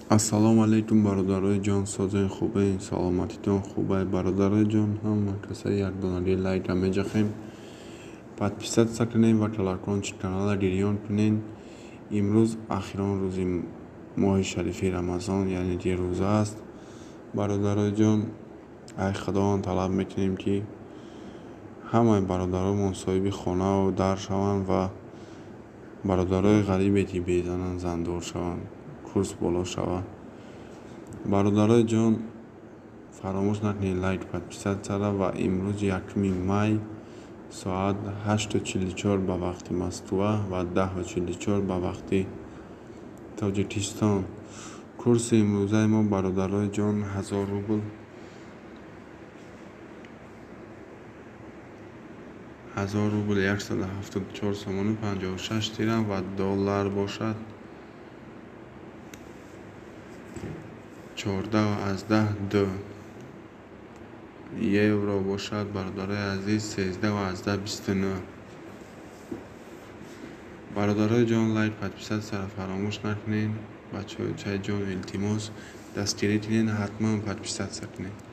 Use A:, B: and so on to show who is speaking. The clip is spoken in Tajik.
A: Ассалому алайкум, бародарои ҷон, созен, хубен, саломатитон хубай, бародарои ҷон. Ҳама каса якдонаги лайка меҷахем, подписаться кунем ва колокольчик канала гирён кунем. Имрӯз ахирон рӯзи моҳи шарифи Рамазон, яъне ки рӯза аст. Бародарои ҷон, ай Худованд талаб мекунем, ки ҳамаи бародаромон соҳиби хонаву дар шаванд ва бародарои ғарибе, ки безананд, зандор шаванд, курс боло шавад. Бародарои ҷон, фаромӯш накунед лайк, подписаться-ра. Ва имрӯз 1 май, соат 8:44 ба вақти Москва ва 10:44 ба вақти Тоҷикистон. Курси имрӯзаи мо, бародарои ҷон, 1000 рубл, 1000 рубл 174 сомону 56 тирам ва доллар бошад 14,2, евро бошад, бародарои азиз, 13,29. Бародарои ҷон, лайк, подписаться-ро фаромӯш накунед. Бачаҳои ҷон, илтимос, дастгирӣ кунед, ҳатман подписаться кунед.